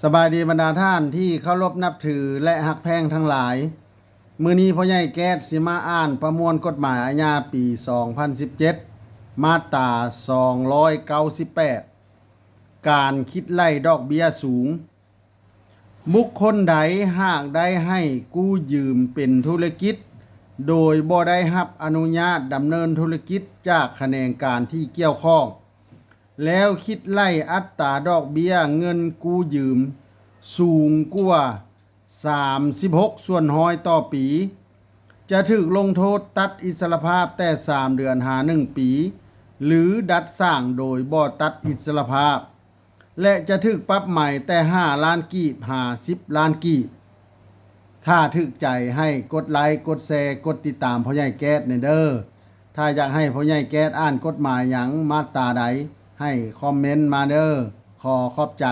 ສະບາຍດີບັນດາທ່ານທີ່ເຄົາລົບນັບຖື ແລະ ຮັກແພງທັງຫຼາຍ. ມື້ນີ້ພໍ່ໃຫຍ່ແກ້ດຊິມາອ່ານປະມວນກົດໝາຍອາຍາປີສອງພັນສິບເຈັດ ມາດຕາສອງຮ້ອຍເກົ້າສິບແປດ ການຄິດໄລ່ດອກເບ້ຍສູງ. ບຸກຄົນໃດຫາກໄດ້ໃຫ້ກູ້ຢືມເປັນທຸລະກິດ ໂດຍບໍ່ໄດ້ຮັບອະນຸຍາດດຳເນີນທຸລະກິດຈາກຂະແໜງການທີ່ກ່ຽວຂ້ອງ ແລ້ວຄິດໄລ່ອັດຕາດອກເບ້ຍເງິນກູ້ຢືມສູງກວ່າສາມສິບຫົກສ່ວນຮ້ອຍຕໍ່ປີ, ຈະຖືກລົງໂທດຕັດອິດສະຫຼະພາບແຕ່ສາມເດືອນຫາໜຶ່ງປີ ຫຼື ດັດສ້າງໂດຍບໍ່ຕັດອິດສະຫຼະພາບ ແລະ ຈະຖືກປັບໃໝແຕ່ຫ້າລ້ານກີບຫາສິບລ້ານກີບ. ຖ້າຖືກໃຈໃຫ້ກົດໄລ, ກົດແຊ, ກົດຕິດຕາມພໍ່ໃຫຍ່ແກ້ດແດ່ເດີ. ຖ້າຢາກໃຫ້ພໍ່ໃຫຍ່ແກ້ດອ່ານກົດໝາຍຫຍັງ ມາດຕາໃດ ໃຫ້ຄອມເມັນມາເດີ. ຂໍຂອບໃຈ.